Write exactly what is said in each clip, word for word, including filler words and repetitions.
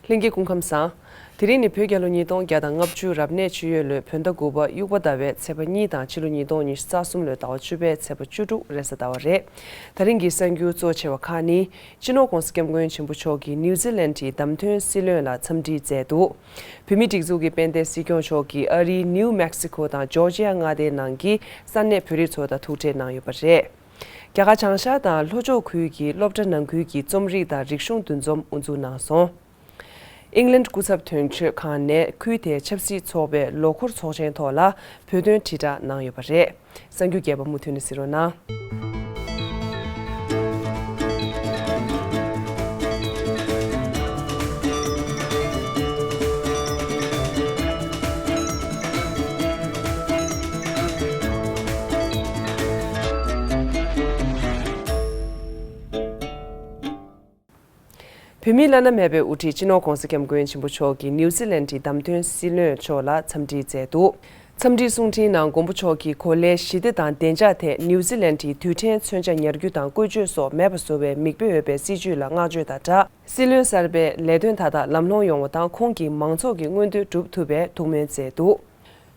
ལྷན་རྒྱས་སྐུ་ཁམས་བཟང་། དེ་རིང་ནི་བོད་རྒྱལ་ལོ་ཉིས་སྟོང་བརྒྱ་དང་ལྔ་བཅུ་རབ་གནས་ཆུ་ཡོས་ལོའི་བོད་ཟླ་དགུ་པ་དབྱུག་པ་ཟླ་བའི་ཚེས་པ་གཉིས་དང་ཕྱི་ལོ་ཉིས་སྟོང་ཉི་ཤུ་རྩ་གསུམ་ལོའི་ཟླ་བ་བཅུ་པའི་ཚེས་པ་བཅུ་དྲུག་རེས་གཟའ་ཟླ་བ་རེད། ད་རིང་གི་གསར་འགྱུར་གཙོ་ཆེ་བ་ཁག་ནི། སྤྱི་ནོར་༧གོང་ས་༧སྐྱབས་མགོན་ཆེན་པོ་མཆོག་གིས་ནིའུ་ཛི་ལན་གྱི་བདམས་ཐོན་སྲིད་བློན་ལ་འཚམས་འདྲི་མཛད་འདུག་བོད་མིའི་སྒྲིག་འཛུགས་ཀྱི་དཔལ་ལྡན་སྲིད་སྐྱོང་མཆོག་གིས་ཨ་རིའི་ནིའུ་མེག་སི་ཁོ་དང་ཇོར་ཇི་ཡ་མངའ་སྡེའི་ནང་གི་ས་གནས་བོད་རིགས་ཚོ་དང་ཐུག་འཕྲད་གནང་ཡོད་པ་རེད། རྒྱ་གར་བྱང་ཤར་དང་ལྷོ་ཕྱོགས་ཁུལ་གྱི་སློབ་གྲྭ་ནང་ཁུལ་གྱི་རྩོམ་རིག་དང་རིག་གཞུང་འདུ་འཛོམས་དབུ་འཛུགས་གནང་སོང་། ཨིང་ལན་སྐུ་ཚབ་དོན་གཅོད་ཁང་ནས་ཁུལ་དེའི་ཆབ་སྲིད་ཚོགས་པའི་ལོ་འཁོར་ཚོགས་ཆེན་ཐོག་ལ་བོད་དོན་དྲིལ་བསྒྲགས་གནང་ཡོད་པ་རེད། གསར་འགྱུར་རྒྱས་པ་མུ་མཐུད་ནས་གཟིགས་རོགས་གནང་། བོད་མིའི་བླ་ན་མེད་པའི་དབུ་ཁྲིད་སྤྱི་ནོར་༧གོང་ས་༧སྐྱབས་མགོན་ཆེན་པོ་མཆོག་གིས་ནིའུ་ཛི་ལན་གྱི་བདམས་ཐོན་སྲིད་བློན་མཆོག་ལ་འཚམས་འདྲི་མཛད་འདུག་འཚམས་འདྲིའི་གསུང་འཕྲིན་ནང་མགོན་པོ་མཆོག་གིས་གོ་ལའི་ཞི་བདེ་དང་བདེ་འཇགས་ཐད་ནིའུ་ཛི་ལན་གྱི་རྡུལ་ཕྲན་མཚོན་ཆ་ཉར་རྒྱུ་དང་བཀོལ་སྤྱོད་སོགས་མེད་པ་བཟོ་བའི་མིག་དཔེ་འོས་པའི་སྲིད་བྱུས་ལ་བསྔགས་བརྗོད་དང་སྦྲགས། སྲིད་བློན་གསར་པའི་ལས་དོན་མཐའ་དག་ལམ་ལྷོང་ཡོང་བ་དང་ཁོང་གི་མང་ཚོགས་ཀྱི་མངོན་འདོད་འགྲུབ་ཐུབ་པའི་ཐུགས་སྨོན་མཛད་འདུག་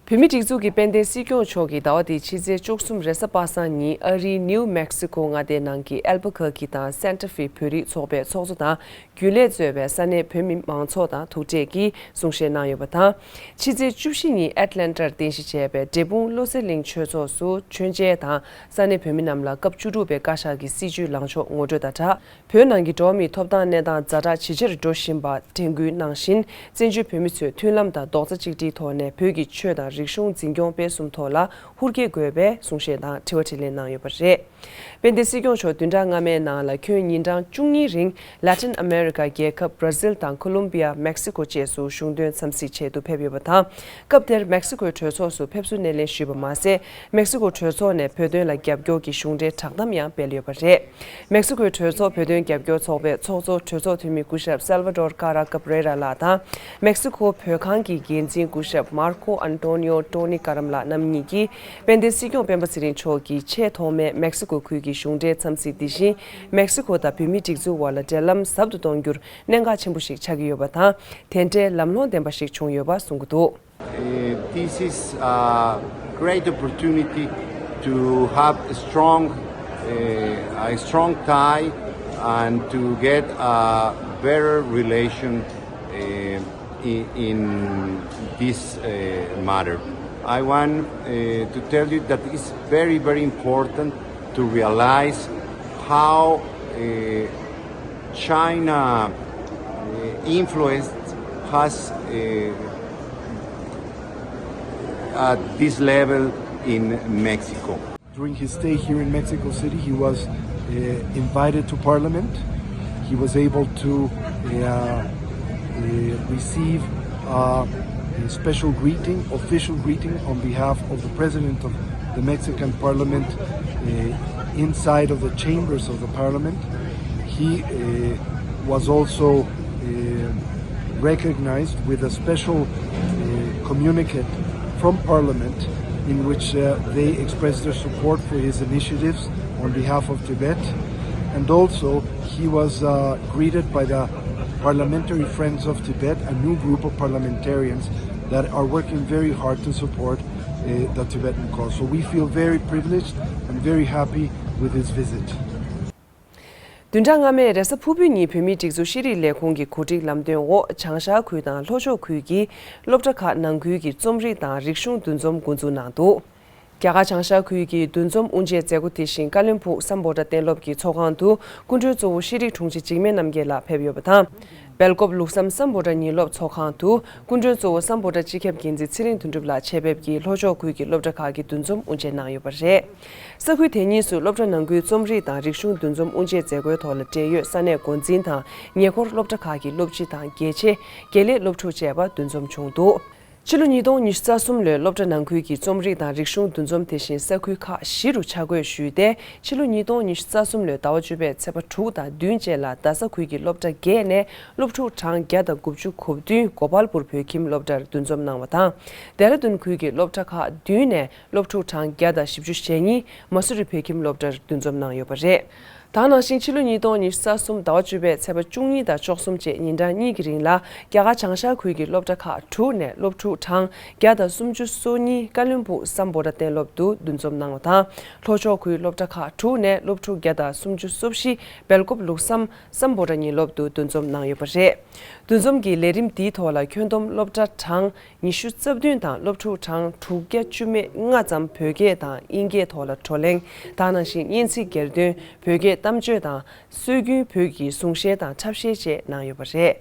བོད་མིའི་སྒྲིག་འཛུགས་ཀྱི་དཔལ་ལྡན་སྲིད་སྐྱོང་མཆོག་གིས་ཟླ་བ་འདིའི་ཕྱི་ཚེས་བཅུ་གསུམ་རེས་གཟའ་པ་སངས་ཉིན་ཨ་རིའི་ནིའུ་མེག་སི་ཀོ་མངའ་སྡེའི་ནང་གི་ཨལ་བྷ་ཁ་ཁི་དང་སན་ཏྲ་ཧྥི་བོད་རིགས་ཚོགས་པའི་ཚོགས་གཙོ་དང་རྒྱུན་ལས་གཙོས་པའི་ས་གནས་བོད་མི་མང་ཚོགས་དང་ཐུག་འཕྲད་ཀྱིས་གསུང་བཤད་གནང་ཡོད་པ་དང་། ཕྱི་ཚེས་བཅུ་བཞི་ཉིན་ཨེཊ་ལན་ཊར་རྟེན་གཞི་བྱས་པའི་འབྲས་སྤུངས་བློ་གསལ་གླིང་ཆོས་ཚོགས་སུ་མཆོད་མཇལ་དང་ས་གནས་བོད་མི་རྣམས་ལ་སྐབས་བཅུ་དྲུག་པའི་བཀའ་ཤག་གི་སྲིད་བྱུས་ལངས་ཕྱོགས་ངོ་སྤྲོད་དང་སྦྲགས། བོད་ནང་གི་འགྲོ་བ་མིའི་ཐོབ་ཐང་གནས་སྟངས་ཛ་དྲག་ཇེ་ཆེར་འགྲོ་བཞིན་པ་དྲན་སྐུལ་གནང་བཞིན། བཙན་བྱོལ་བོད་མི་ཚོས་མཐུན་ལམ་དང་རྡོག་རྩ་གཅིག་སྒྲིལ་ཐོག་ནས་བོད་ཀྱི་ཆོས་དང་རིག་གཞུང་འཛིན་སྐྱོང་སྤེལ་གསུམ་ཐོག་ལ་ཧུར་བསྐྱེད་དགོས་པའི་གསུང་བཤད་དང་དྲི་བ་དྲིས་ལན་གནང་ཡོད་པ་རེད། དཔལ་ལྡན་སྲིད་སྐྱོང་མཆོག་བདུན་ཕྲག་སྔ་མའི་ནང་ལ་ཁྱོན་ཉིན་གྲངས་བཅུ་གཉིས་རིང་ལ་ཏིན་ཨ་མེ་རི་ཀ་རྒྱལ་ཁབ་བྷ་ར་ཟིལ་དང་ཁོ་ལོམ་བི་ཡ། མེག་སི་ཀོ་བཅས་སུ་གཞུང་དོན་འཚམས་གཟིགས་ཆེད་དུ་ཕེབས་ཡོད་པ་དང་། སྐབས་དེར་མེག་སི་ཀོའི་གྲོས་ཚོགས་སུ་ཕེབས་བསུ་སྣེ་ལེན་ཞུས་པ་མ་ཟད། མེག་སི་ཀོ་གྲོས་ཚོགས་ནས་བོད་དོན་ལ་རྒྱབ་སྐྱོར་གྱི་གཞུང་འབྲེལ་བསྒྲགས་གཏམ་ཡང་སྤེལ་ཡོད་པ་རེད། མེག་སི་ཀོའི་གྲོས་ཚོགས་བོད་དོན་རྒྱབ་སྐྱོར་ཚོགས་པའི་ཚོགས་གཙོ་གྲོས་ཚོགས་འཐུས་མི་སྐུ་ཞབས་སལ་ཝ་ཌོར་ཀ་ར་ཀབ་རེ་ར་ལགས་དང་། མེག་སི་ཀོ་བོད་ཁང་གི་འགན་འཛིན་སྐུ་ཞབས་མར་ཁོ་ཨན་ཏོ་ནིའོ་ཏོ་ནི་ཀ་རམ་ལགས་རྣམ་གཉིས་ཀྱིས་དཔལ་ལྡན་སྲིད་སྐྱོང་སྤེན་པ་ཚེ་རིང་མཆོག་གི་ཆེས་ཐོག་མའི་མེག་སི་ཀོ་ཁུལ་གྱི་གཞུང་འབྲེལ་འཚམས་གཟིགས་འདི་བཞིན། མེག་སི་ཀོ་དང་བོད་མིའི་སྒྲིག་འཛུགས་དབར་ལ་འབྲེལ་ལམ་ཟབ་ཏུ་གཏོང་རྒྱུར་གནད་འགག་ཆེན་པོ་ཞིག་ཆགས་ཀྱི་ཡོད་པ་དང་། དེ་འདྲའི་ལམ་ལྷོང་ལྡན་པ་ཞིག་བྱུང་ཡོད་པ་གསུང་གི་འདུག Uh, this is a great opportunity to have a strong, uh, a strong tie and to get a better relation, uh, in, in this, uh, matter. I want, uh, to tell you that it's very, very important to realize how, uh, China, uh, influence has, uh, at this level in Mexico. During his stay here in Mexico City, he was, uh, invited to Parliament. He was able to, uh, uh, receive, uh, a special greeting, official greeting on behalf of the President of the Mexican Parliament, uh, inside of the chambers of the Parliament. He, uh, was also, uh, recognized with a special, uh, communique from Parliament in which, uh, they expressed their support for his initiatives on behalf of Tibet. And also, he was, uh, greeted by the Parliamentary Friends of Tibet, a new group of parliamentarians that are working very hard to support, uh, the Tibetan cause. So we feel very privileged and very happy with his visit. བདུན་ཕྲག་སྔ་མའི་རེས་གཟའ་ཕུར་བུའི་ཉིན་བོད་མིའི་སྒྲིག་འཛུགས་ཤེས་རིག་ལས་ཁུངས་ཀྱི་གོ་སྒྲིག་ལམ་སྟོན་འོག་བྱང་ཤར་ཁུལ་དང་ལྷོ་ཕྱོགས་ཁུལ་གྱི་སློབ་གྲྭ་ཁག་ནང་ཁུལ་གྱི་རྩོམ་རིག་དང་རིག་གཞུང་འདུ་འཛོམས་འགོ་འཛུགས་གནང་འདུག་རྒྱ་གར་བྱང་ཤར་ཁུལ་གྱི་འདུ་འཛོམས་དབུ་འབྱེད་མཛད་སྒོ་དེ་བཞིན་ཀ་ལོན་སྦུག་སམ་བྷོ་ཊ་གཏན་སློབ་ཀྱི་ཚོགས་ཁང་དུ་སྐུ་མགྲོན་གཙོ་བོ་ཤེས་རིག་དྲུང་ཆེ་འཇིགས་མེད་རྣམ་རྒྱལ་ལགས་ཕེབས་ཡོད་པ་དང་། སྦེལ་ཀོབ་ལུགས་བསམ་སམ་བྷོ་ཊ་ཉིན་སློབ་ཚོགས་ཁང་དུ་སྐུ་མགྲོན་གཙོ་བོ་སམ་བྷོ་ཊ་སྤྱི་ཁྱབ་འགན་འཛིན་ཚེ་རིང་དོན་གྲུབ་ལགས་ཆེད་ཕེབས་ཀྱིས་ལྷོ་ཕྱོགས་ཁུལ་གྱི་སློབ་གྲྭ་ཁག་གི་འདུ་འཛོམས་དབུ་འབྱེད་གནང་ཡོད་པ་རེད། ས་ཁུལ་དེ་གཉིས་སུ་སློབ་གྲྭ་ནང་ཁུལ་རྩོམ་རིག་དང་རིག་གཞུང་འདུ་འཛོམས་དབུ་འབྱེད་མཛད་སྒོའི་ཐོག་ལ་འབྲེལ་ཡོད་ས་གནས་འགོ་འཛིན་དང་ཉེ་འཁོར་སློབ་གྲྭ་ཁག་གི་སློབ་སྤྱི་དང་དགེ་ཆེ། དགེ་ལས་སློབ་ཕྲུག་བཅས་པ་འདུ་འཛོམས་བྱུང་འདུག་ཕྱི་ལོ་ཉིས་སྟོང་ཉི་ཤུ་རྩ་གསུམ་ལོའི་སློབ་གྲྭ་ནང་ཁུལ་གྱི་རྩོམ་རིག་དང་རིག་གཞུང་འདུ་འཛོམས་དེ་བཞིན་ས་ཁུལ་ཁག་བཞི་རུ་ཆ་བགོས་ཞུས་ཏེ། ཕྱི་ལོ་ཉིས་སྟོང་ཉི་ཤུ་རྩ་གསུམ་ལོའི་ཟླ་བ་བཅུ་པའི་ཚེས་པ་དྲུག་དང་བདུན་བཅས་ལ་རྡ་ས་ཁུལ་གྱི་སློབ་གྲྭ་བརྒྱད་ནས་སློབ་ཕྲུག་གྲངས་བརྒྱ་དང་དགུ་བཅུ་གོ་བདུན་གོ་པལ་པུར་བོད་ཁྱིམ་སློབ་གྲྭར་འདུ་འཛོམས་གནང་བ་དང་། ལྡེ་ར་ལྡུན་ཁུལ་གྱི་སློབ་གྲྭ་ཁག་བདུན་ནས་སློབ་ཕྲུག་གྲངས་བརྒྱ་དང་བཞི་བཅུ་ཞེ་གཉིས་མ་སུ་རི་བོད་ཁྱིམ་སློབ་གྲྭར་འདུ་འཛོམས་གནང་ཡོད་པ་རེད། ད་ག་ནང་བཞིན་ཕྱི་ལོ་ཉིས་སྟོང་ཉི་ཤུ་རྩ་གསུམ་ཟླ་བ་བཅུ་པའི་ཚེས་པ་བཅུ་གཉིས་དང་བཅུ་གསུམ་བཅས་ཉིན་གྲངས་གཉིས་ཀྱི་རིང་ལ་རྒྱ་གར་བྱང་ཤར་ཁུལ་གྱི་སློབ་གྲྭ་ཁག་དྲུག་ནས་སློབ་ཕྲུག་གྲངས་བརྒྱ་དང་སུམ་ཅུ་སོ་གཉིས་ཀ་ལོན་སྦུག་སམ་བྷོ་ཊ་གཏན་སློབ་ཏུ་འདུ་འཛོམས་གནང་བ་དང་། ལྷོ་ཕྱོགས་ཁུལ་སློབ་གྲྭ་ཁག་དྲུག་ནས་སློབ་ཕྲུག་བརྒྱ་དང་སུམ་ཅུ་སོ་བཞི་སྦེལ་ཀོབ་ལུགས་བསམ་སམ་བྷོ་ཊ་གཉིས་སློབ་ཏུ་འདུ་འཛོམས་གནང་ཡོད་པ་རེད། འདུ་འཛོམས་ཀྱི་ལས་རིམ་འདིའི་ཐོག་ལ་ཁྱོན་བསྡོམས་སློབ་གྲྭ་གྲངས་ཉི་ཤུ་རྩ་བདུན་དང་སློབ་ཕྲུག་གྲངས་དྲུག་བརྒྱ་བཅུ་མེད་ལྔ་ཙམ་བོད་སྐད་དང་དབྱིན་སྐད་ཐོག་ལ་བགྲོ་གླེང་དང་། ནང་བཞིན་སྙན་ཚིག་གྱེར་འདོན། བོད་སྐད་གཏམ་བརྗོད་དང་། སྲོལ་རྒྱུན་བོད་ཀྱི་གཟུངས་བཤད་དང་འཁྲབ་གཞས་བཅས་གནང་ཡོད་པ་རེད།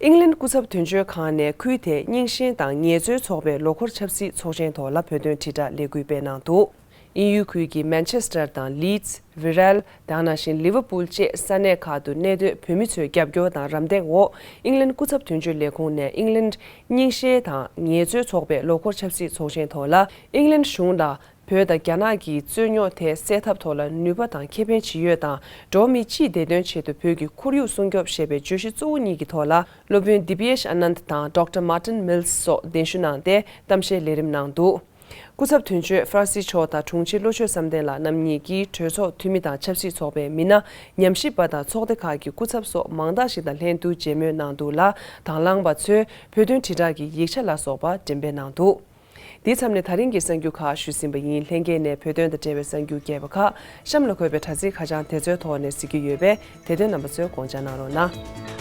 ཨིང་ལན་སྐུ་ཚབ་དོན་གཅོད་ཁང་ནས་ཁུལ་དེའི་རྙིང་ཞེན་དང་ངལ་རྩོལ་ཚོགས་པའི་ལོ་འཁོར་ཆབ་སྲིད་ཚོགས་ཆེན་ཐོག་ལ་བོད་དོན་དྲིལ་བསྒྲགས་ལས་འགུལ་སྤེལ་གནང་འདུག་དབྱིན་ཡུལ་ཁུལ་གྱི་མན་ཆེ་སི་ཊར་དང་ལིཌ་སི། ཝི་རལ། དེ་ནང་བཞིན་ལི་ཝར་པུལ་བཅས་ས་གནས་ཁག་ཏུ་གནས་སྡོད་བོད་མི་ཚོའི་རྒྱབ་སྐྱོར་དང་རམ་འདེགས་འོག་ཨིང་ལན་སྐུ་ཚབ་དོན་གཅོད་ལས་ཁུངས་ནས་ཨིང་ལན་རྙིང་ཞེན་དང་ངལ་རྩོལ་ཚོགས་པའི་ལོ་འཁོར་ཆབ་སྲིད་ཚོགས་ཆེན་ཐོག་ལ། ཨིང་ལན་གཞུང་ལ་བོད་དང་རྒྱ་ནག་གི་རྩོད་རྙོག་དེ་སེལ་ཐབས་ཐོག་ལ་ནུས་པ་དང་ཁེ་ཕན་ཇི་ཡོད་དང་། འགྲོ་བ་མི་སྤྱིའི་བདེ་དོན་ཆེད་དུ་བོད་ཀྱི་ཁོར་ཡུག་སྲུང་སྐྱོབ་ཞེས་པའི་བརྗོད་གཞི་གཙོ་བོ་གཉིས་ཀྱི་ཐོག་ལ། སློབ་དཔོན་དི་པི་ཡེཤ་ཨ་ནནྡ་དང་ཌོག་ཊར་མར་ཊིན་མིལ་སོགས་གདན་ཞུ་གནང་སྟེ་གཏམ་བཤད་ལས་རིམ་གནང་འདུག་སྐུ་ཚབ་དོན་གཅོད་ཧྥ་རན་སི་མཆོག་དང་དྲུང་ཆེ་བློ་ཆོས་བསམ་གཏན་ལགས་རྣམ་གཉིས་ཀྱིས་གྲོས་ཚོགས་འཐུས་མི་དང་ཆབ་སྲིད་ཚོགས་པའི་མི་སྣ། ཉམས་ཞིབ་པ་དང་ཚོགས་སྡེ་ཁག་གི་སྐུ་ཚབ་སོགས་མང་དག་ཞིག་དང་ལྷན་དུ་མཇལ་མོལ་གནང་འདུག་ལ། དང་བླངས་པ་ཚོས་བོད་དོན་དྲིལ་བསྒྲགས་ཀྱི་ཡིག་ཆ་ལ་སོགས་པ་འགྲེམས་སྤེལ་གནང་འདུག་འདིའི་མཚམས་ནས་ད་རིང་གི་གསར་འགྱུར་ཁག་ཞུས་ཟིན་པ་ཡིན། ལྷན་རྒྱས་ནས་བོད་དོན་དང་འབྲེལ་བའི་གསར་འགྱུར་རྒྱས་པ་ཁག་གཤམ་ལ་འཁོད་པའི་དྲ་ཚིགས་ཁ་བྱང་དེ་ཚོའི་ཐོག་ནས་གཟིགས་རྒྱུ་ཡོད་པས། དེ་དོན་རྣམ་པ་ཚོས་དགོངས་འཇགས་གནང་རོགས་གནང་།